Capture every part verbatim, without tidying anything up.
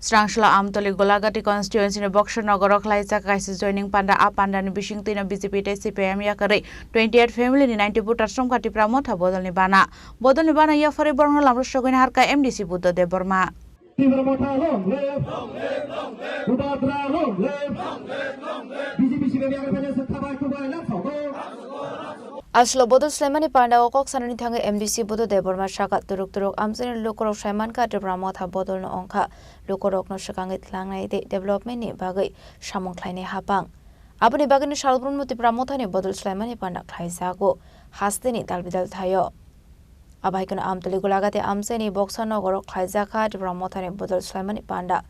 Srangsla Amtoli Golagati constituency ni Boxer Nogoro khlaijak kaisa joining panda. A panda ni bisingtwi no B J P tei C P I M yakarwi twenty eight family ni ninety voters romkha Tipra Motha bodolni bana. Bodolni bana yaphari borokno lamro sogwini harkha M D C Buddha Debbarma. Tipra Motha long live! Bubagra long live! B J P C P M yakarwi phai se thabai kubai lamsogo. Aslo bodol swlaimani panda o kok sanani thangwi M D C Buddha Debbarma saka turuk turuk amchaini lukurok saimankha Tipra Motha bodolno ongkha. Lukurokno swkangwi tlangnai tei development ni bagwi samung khlainai hapang. Aboni bagwino salbrumno Tipra Mothani bodol swlaimani panda khlaijago hasteni dalbidal thaio. Abo hai kheno Amtoli Golagati amchaini Boxer Nogoro khlaijakha Tipra Mothani bodol swlaimani panda.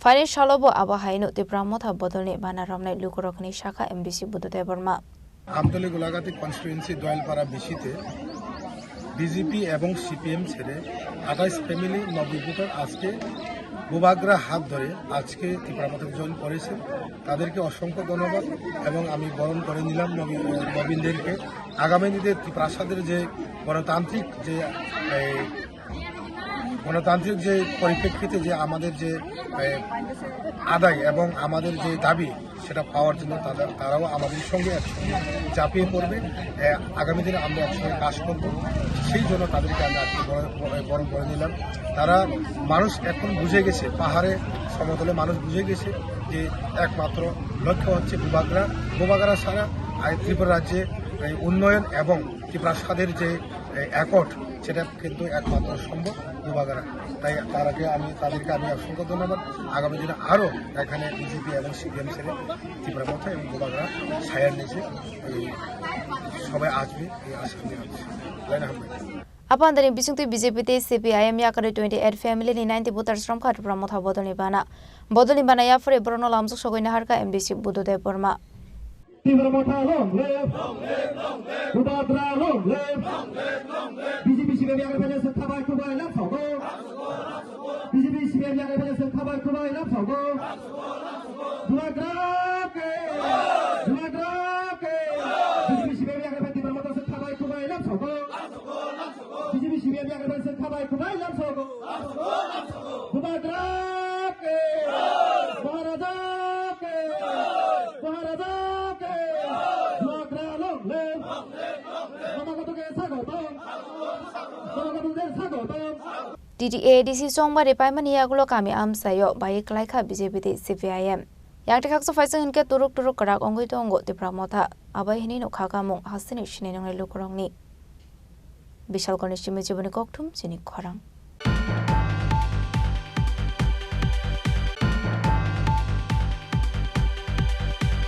Phaini salobo abo haino Tipra Motha bodolni bana romnai lukurokni sakha M D C Buddha Debbarma. Amtali Golaghati constituency Doailpara বিসিতে BJP এবং CPM ছেড়ে আঠাইশ ফ্যামিলি নব্বই ভোটার আজকে বুবাগ্রা হাত ধরে আজকে ত্রিপুরা মঠে জয়েন করেছে। তাদেরকে অসংখ্য ধন্যবাদ এবং আমি বরণ করে নিলাম নবী-, নবীনদেরকে। আগামী দিনে ত্রিপ্রাসাদের যে গণতান্ত্রিক যে, এই, গণতান্ত্রিক যে পরিপ্রেক্ষিতে যে আমাদের যে, এ, আদায় এবং আমাদের যে দাবি, সেটা পাওয়ার জন্য তাদের, তারাও আমাদের সঙ্গে একসঙ্গে ঝাঁপিয়ে পড়বে। এ, আগামী দিনে আমরা একসঙ্গে কাজ করব, সেই জন্য তাদেরকে আমরা আজকে বড়, বড়, বরণ করে নিলাম। তারা, মানুষ এখন বুঝে গেছে, পাহাড়ে সমতলে মানুষ বুঝে গেছে যে একমাত্র লক্ষ্য হচ্ছে বুবাগ্রা। বুবাগ্রা ছাড়া আজ ত্রিপুরা রাজ্যে এই উন্নয়ন এবং ত্রিপ্রাসাদের যে এই অ্যাকর্ড, সেটা কিন্তু একমাত্র সম্ভব বুবাগ্রা। তাই তারাকে আমি, তাদেরকে আমি অসংখ্য ধন্যবাদ। আগামী দিনে আরও এখানে বিজেপি এবং সিপিএম ছেড়ে ত্রিপুরা মথা এবং বুবাগ্রা ছায়ার নিচে এই সবাই আসবে, এই আশা নিয়ে আসছে। লাইন Ahmed. Apandani bisingtwi B J P tei C P I M yakarwi twenty eight family ni ninety voters romkha Tipra Motha bodolni bana. Bodolni bana yaphari borokno lamjak sogwi naharkha M D C Buddha Debbarma. Tipra Motha long live! Bubagra long live! B J P C P M yakarwi phai se thabai kubai lamsogo. B J P C P M yakarwi phai se thabai kubai lamsogo. Bubagra ke! Bubagra ke! B J P C P M yakarwi phai Tipra Motha se thabai kubai lamsogo. B J P C P M yakarwi phai se thabai kubai lamsogo. Bubagra ke! Maharaja ke! Maharaja ke! Bubagra long live! Mama koto ke sagotong! Mama koto ke sagotong! T T A D C chongbari paimani yagulo kami amchaio bai kwlaikha B J P tei C P I M. Yakti khaksa phaising hinkhe turuk turuk kwrak wngwi tongo Tipra Motha. Abai hinwi nukha kamung hasteni sinai nungnai lukurokni. Bishalkorni simi jiboni kokthum chini khorang.